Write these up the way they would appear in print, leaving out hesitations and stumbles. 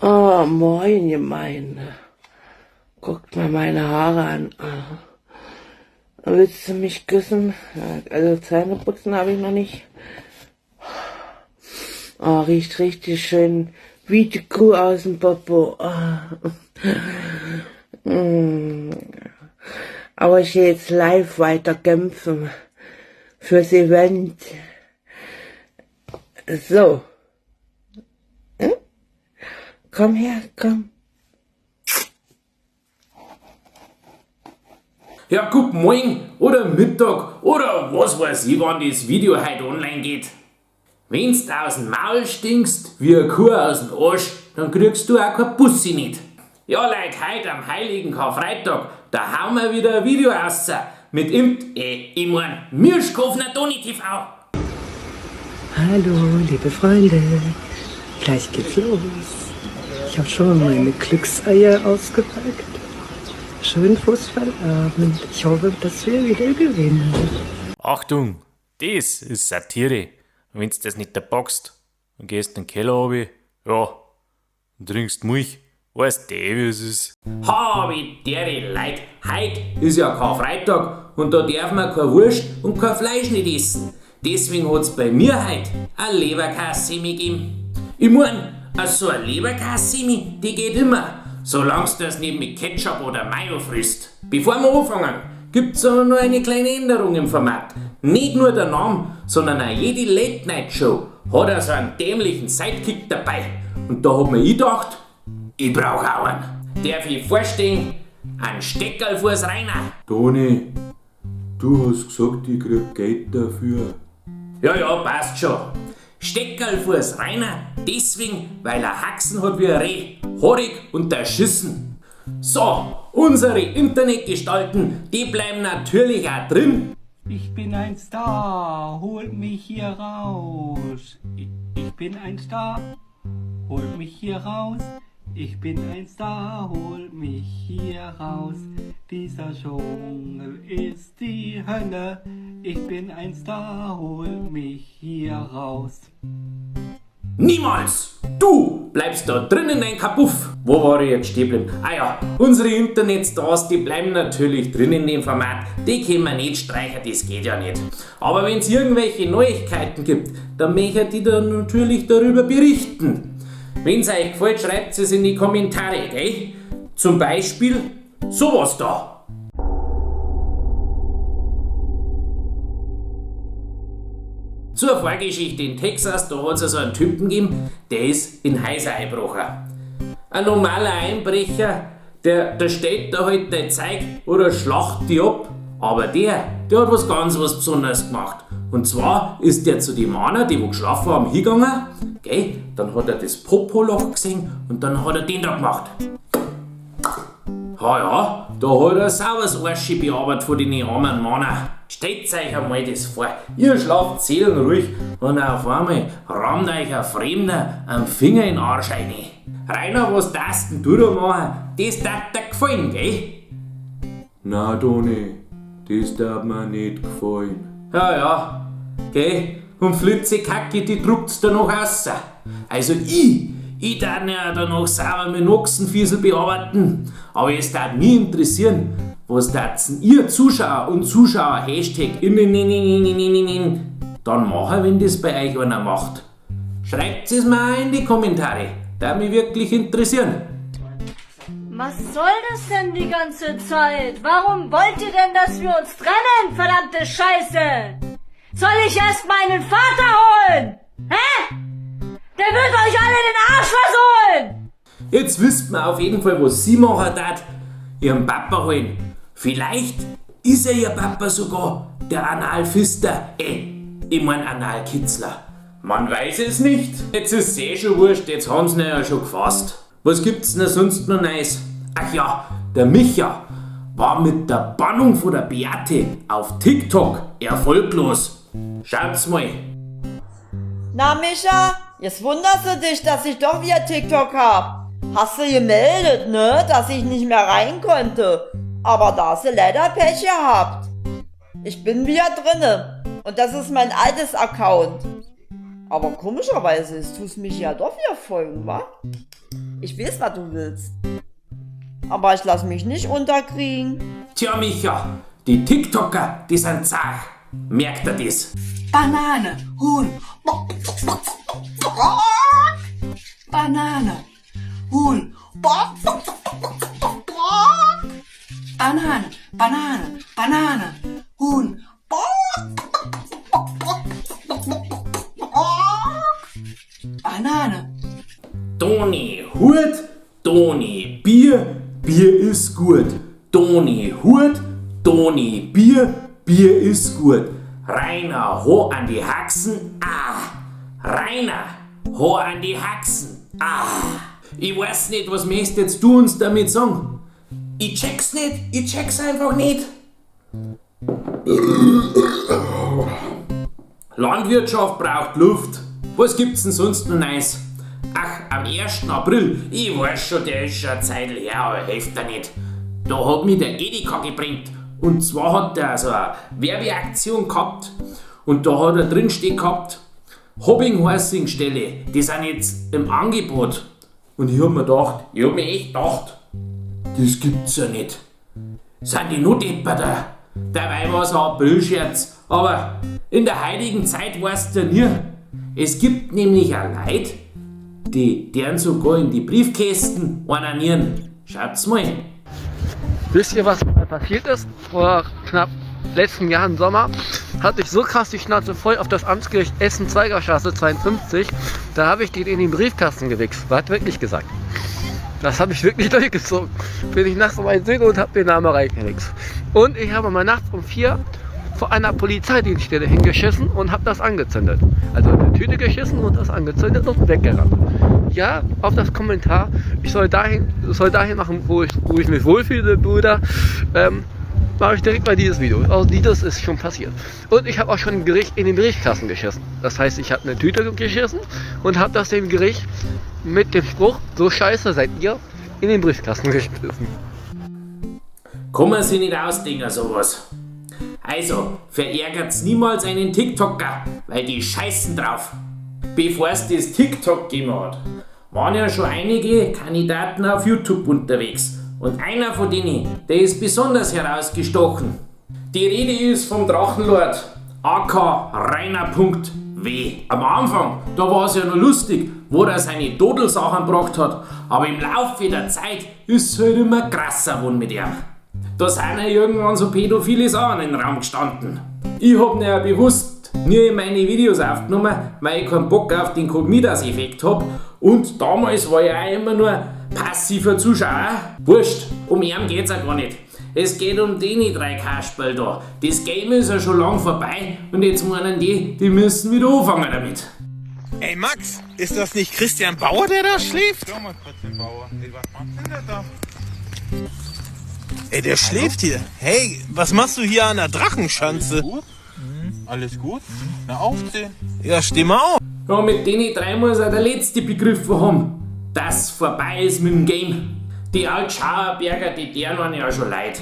Oh, moin, Gemeinde. Guckt mal meine Haare an. Ah. Willst du mich küssen? Also Zähne putzen habe ich noch nicht. Oh, riecht richtig schön wie die Kuh aus dem Popo. Oh. Mm. Aber ich gehe jetzt live weiter kämpfen fürs Event. So. Hm? Komm her, komm. Ja, guten Morgen oder Mittag oder was weiß ich, wann das Video heute online geht. Wenn's aus dem Maul stinkst wie eine Kuh aus dem Arsch, dann kriegst du auch kein Bussi nicht. Ja, Leute, heute am heiligen Karfreitag, da hauen wir wieder ein Video raus mit Imt, ich mein, Mirschkofner Toni TV. Hallo, liebe Freunde, gleich geht's los. Ich habe schon mal meine Glückseier ausgepackt. Schönen Fußballabend. Ich hoffe, dass wir wieder gewinnen. Achtung, das ist Satire. Und wenn's das nicht packst, dann gehst in den Keller runter, ja, und trinkst Milch. Weißt du, wie es ist? Ha, wie dere Leid. Heut ist ja Karfreitag und da darf man keine Wurst und kein Fleisch nicht essen. Deswegen hat's bei mir heut eine Leberkässemi gegeben. Ich mein, so eine Leberkässemi, die geht immer, solange du das nicht mit Ketchup oder Mayo frisst. Bevor wir anfangen, gibt's aber noch eine kleine Änderung im Format. Nicht nur der Name, sondern auch jede Late-Night-Show hat auch so einen dämlichen Sidekick dabei. Und da hab mir ich gedacht, ich brauch auch einen. Darf ich vorstellen? Ein Steckerlfuß Rainer. Toni, du hast gesagt, ich krieg Geld dafür. Ja, ja, passt schon. Steckerlfuß Rainer, deswegen, weil er Haxen hat wie ein Reh, haarig und erschissen. So, unsere Internetgestalten, die bleiben natürlich auch drin. Ich bin ein Star, holt mich hier raus. Ich bin ein Star, holt mich hier raus. Ich bin ein Star, holt mich hier raus. Dieser Dschungel ist die Hölle. Ich bin ein Star, holt mich hier raus. Niemals! Du bleibst da drin in dein Kapuff. Wo war ich jetzt stehen geblieben? Ah ja, unsere Internetstars, die bleiben natürlich drin in dem Format. Die können wir nicht streichen, das geht ja nicht. Aber wenn's irgendwelche Neuigkeiten gibt, dann möchte ich dann natürlich darüber berichten. Wenn's euch gefällt, schreibt es in die Kommentare, gell? Zum Beispiel sowas da. Zur Vorgeschichte in Texas, da hat's also einen Typen gegeben, der ist in Häuser eingebrochen. Ein normaler Einbrecher, der stellt da halt dein Zeug oder schlacht die ab. Aber der hat was ganz was Besonderes gemacht. Und zwar ist der zu den Männern, die wo geschlafen haben, hingegangen, gell? Dann hat er das Popoloch gesehen und dann hat er den da gemacht. Ha ja, da hat er sauberes Arschi bearbeitet von den armen Männern. Stellt euch einmal das vor, ihr schlaft seelenruhig und auf einmal rammt euch ein Fremder am Finger in den Arsch rein. Rainer, was darfst denn du da machen? Das darf dir gefallen, gell? Na, Toni, das darf mir nicht gefallen. Ja, ja, gell? Und Flitzekacke, die druckt's da noch raus. Also ich darf ja da noch sauber mit Ochsenfiesel bearbeiten. Aber es darf mich interessieren, was darf's denn ihr Zuschauer und Zuschauer Hashtag innen, dann machen, wenn das bei euch einer macht. Schreibt es mal in die Kommentare, darf mich wirklich interessieren. Was soll das denn die ganze Zeit? Warum wollt ihr denn, dass wir uns trennen, verdammte Scheiße? Soll ich erst meinen Vater holen? Hä? Der wird euch alle den Arsch versohlen! Jetzt wisst man auf jeden Fall, was sie machen tat. Ihren Papa holen. Vielleicht ist ja ihr Papa sogar der Analfister. Ich mein Analkitzler. Man weiß es nicht. Jetzt ist es eh schon wurscht, jetzt haben sie ihn ja schon gefasst. Was gibt's denn sonst noch Neues? Ach ja, der Micha war mit der Bannung von der Beate auf TikTok erfolglos. Schaut's mal. Na Micha, jetzt wunderst du dich, dass ich doch wieder TikTok hab. Hast du gemeldet, ne, dass ich nicht mehr rein konnte. Aber da hast du leider Pech gehabt. Ich bin wieder drinne und das ist mein altes Account. Aber komischerweise, es tust mich ja doch wieder folgen, wa? Ich weiß, was du willst. Aber ich lass mich nicht unterkriegen. Tja, Micha, die TikToker, die sind zach. Merkt er das? Banane, Huhn. Banane, Huhn. Banane, Banane, Banane, Huhn. Banane. Toni Hut, Toni Bier, Bier ist gut. Toni Hut, Toni Bier, Bier ist gut. Rainer, ho an die Haxen, ah. Rainer, ho an die Haxen, ah. Ich weiß nicht, was möchtest jetzt du uns damit sagen? Ich check's nicht, ich check's einfach nicht. Landwirtschaft braucht Luft. Was gibt's denn sonst noch Neues? Ach, am 1. April, ich weiß schon, der ist schon eine Zeit her, aber hilft ja nicht. Da hat mich der Edeka gebringt. Und zwar hat der so eine Werbeaktion gehabt und da hat er drinstehen gehabt, Hobbinghäusingstelle, die sind jetzt im Angebot. Und ich hab mir gedacht, ich hab mir echt gedacht, das gibt's ja nicht. Sind die nur depperter? Dabei war's ein Aprilscherz. Aber in der heiligen Zeit weißt du ja nie. Es gibt nämlich auch Leute, die deren sogar in die Briefkästen onanieren. Schaut's mal. Wisst ihr, was mal passiert ist? Vor knapp letzten Jahr im Sommer hatte ich so krass die Schnauze voll auf das Amtsgericht Essen-Zweigerstraße 52. Da habe ich den in den Briefkasten gewichst. War wirklich gesagt. Das habe ich wirklich durchgezogen. Bin ich nachts um 1 hin und habe den Namen reingewichst. Und ich habe mal nachts um 4 vor einer Polizeidienststelle hingeschissen und habe das angezündet. Also in eine Tüte geschissen und das angezündet und weggerannt. Ja, auf das Kommentar, ich soll dahin machen, wo ich mich wohlfühle, Bruder, mache ich direkt mal dieses Video. Auch dieses ist schon passiert. Und ich habe auch schon ein Gericht in den Briefkasten geschissen. Das heißt, ich habe eine Tüte geschissen und habe das dem Gericht mit dem Spruch, so scheiße seid ihr, in den Briefkasten geschissen. Kann man sich nicht ausdenken, sowas. Also, verärgert's niemals einen TikToker, weil die scheißen drauf. Bevor es das TikTok gegeben hat, waren ja schon einige Kandidaten auf YouTube unterwegs. Und einer von denen, der ist besonders herausgestochen. Die Rede ist vom Drachenlord, aka Rainer.W. Am Anfang, da war's ja noch lustig, wo er seine Dodelsachen gebracht hat. Aber im Laufe der Zeit ist's halt immer krasser geworden mit ihm. Da sind ja irgendwann so pädophile Sachen in den Raum gestanden. Ich hab ihn ja bewusst nie in meine Videos aufgenommen, weil ich keinen Bock auf den Comidas-Effekt hab. Und damals war ich auch immer nur passiver Zuschauer. Wurscht, um ihn geht's ja gar nicht. Es geht um die drei Kasperl da. Das Game ist ja schon lang vorbei und jetzt meinen die, die müssen wieder anfangen damit. Ey Max, ist das nicht Christian Bauer, der da schläft? Schau mal, Christian Bauer. Ey, was macht denn der da? Ey, der schläft hier. Hey, was machst du hier an der Drachenschanze? Alles gut? Mhm. Alles gut? Mhm. Na, aufstehen. Ja, steh mal auf. Ja, mit denen drei muss auch der letzte Begriff haben, dass vorbei ist mit dem Game. Die Altschauerberger, die deren waren ja schon leid.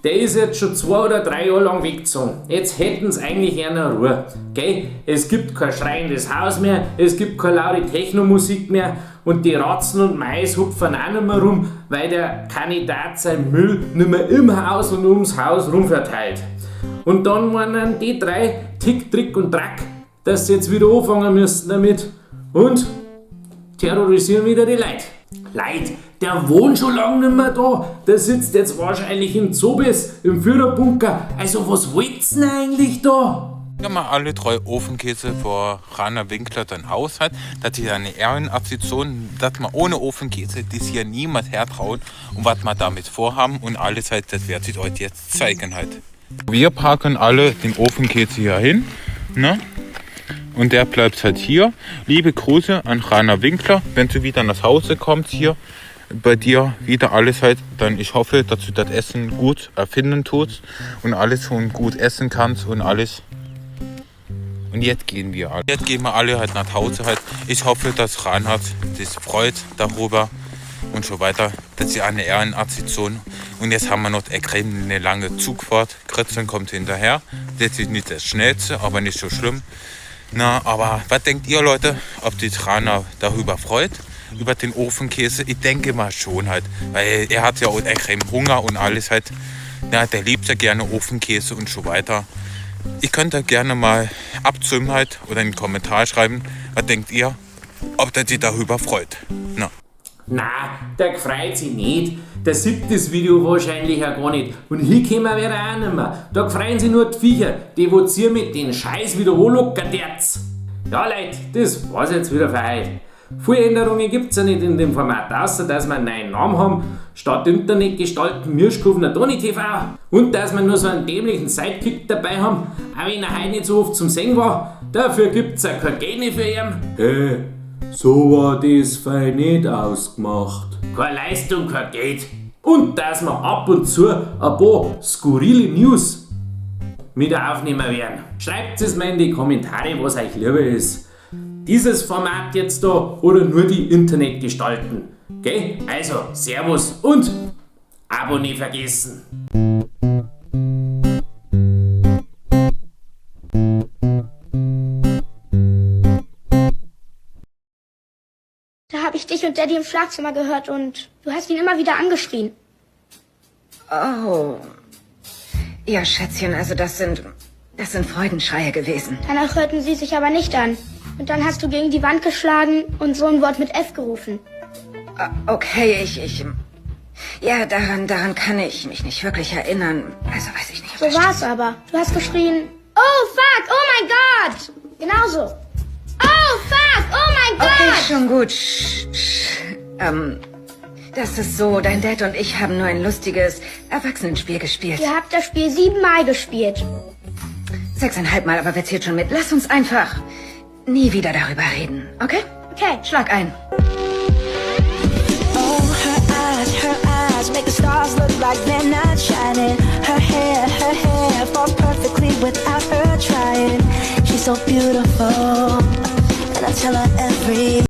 Der ist jetzt schon 2 oder 3 Jahre lang weggezogen. Jetzt hätten's eigentlich einer Ruhe. Gell? Es gibt kein schreiendes Haus mehr, es gibt keine laute Technomusik mehr und die Ratzen und Mais hupfen auch nicht mehr rum, weil der Kandidat sein Müll nicht mehr im Haus und ums Haus rumverteilt. Und dann meinen die drei Tick, Trick und Track, dass sie jetzt wieder anfangen müssen damit und terrorisieren wieder die Leute. Leute, der wohnt schon lange nicht mehr da, der sitzt jetzt wahrscheinlich in Zobis, im Führerbunker. Also was wollt's denn eigentlich da? Ja, mal alle drei Ofenkäse vor Rainer Winkler sein Haus hat, dass hier eine Ehrenaktion, dass man ohne Ofenkäse das hier niemand hertraut und was wir damit vorhaben und alles halt, das werde ich euch jetzt zeigen halt. Wir packen alle den Ofenkäse hier hin, ne? Und der bleibt halt hier. Liebe Grüße an Rainer Winkler, wenn du wieder nach Hause kommst hier, bei dir wieder alles halt, dann ich hoffe, dass du das Essen gut erfinden tust und alles schon gut essen kannst und alles. Und jetzt gehen wir alle. Jetzt gehen wir alle halt nach Hause halt. Ich hoffe, dass Reinhard sich freut darüber und so weiter. Das ist ja eine Ehrenaktion. Und jetzt haben wir noch extrem eine lange Zugfahrt. Kritzeln kommt hinterher. Das ist nicht das Schnellste, aber nicht so schlimm. Na, aber was denkt ihr, Leute, ob sich Rainer darüber freut? über den Ofenkäse. Ich denke mal schon halt, weil er hat ja auch extrem Hunger und alles halt. Na, der liebt ja gerne Ofenkäse und so weiter. Ihr könnt da gerne mal abzimmen halt oder einen Kommentar schreiben. Was denkt ihr, ob der sich darüber freut? Na. Na, der freut sich nicht. Der sieht das Video wahrscheinlich auch gar nicht. Und hinkommen wird er auch nicht mehr. Da freuen sich nur die Viecher, die wo ihr mit den Scheiß wieder anlocken derz. Ja, Leute, das war's jetzt wieder für heute. Viele Änderungen gibt's ja nicht in dem Format, außer dass wir einen neuen Namen haben, statt Internetgestalten Mirschkofner Toni TV und dass wir nur so einen dämlichen Sidekick dabei haben, auch wenn er heute nicht so oft zum Singen war. Dafür gibt's ja kein Geld nicht für ihn. Hey, so war das fein nicht ausgemacht. Keine Leistung, kein Geld. Und dass wir ab und zu ein paar skurrile News mit aufnehmen werden. Schreibt es mir in die Kommentare, was euch lieber ist. Dieses Format jetzt da oder nur die Internetgestalten. Gell? Also, Servus und Abo nicht vergessen. Da habe ich dich und Daddy im Schlafzimmer gehört und du hast ihn immer wieder angeschrien. Oh. Ja, Schätzchen, also das sind Freudenschreie gewesen. Danach hörten sie sich aber nicht an. Und dann hast du gegen die Wand geschlagen und so ein Wort mit F gerufen. Okay, ich... Ja, daran kann ich mich nicht wirklich erinnern. Also weiß ich nicht. So war's aber. Du hast geschrien, oh fuck, oh mein Gott! Genauso. Oh fuck, oh mein Gott! Okay, schon gut. Das ist so, dein Dad und ich haben nur ein lustiges Erwachsenenspiel gespielt. Ihr habt das Spiel 7-mal gespielt. 6,5 Mal, aber wer zählt schon mit? Lass uns einfach nie wieder darüber reden, okay? Okay. Schlag ein. Oh, her eyes make the stars look like they're not shining. Her hair falls perfectly without her trying. She's so beautiful, and I tell her every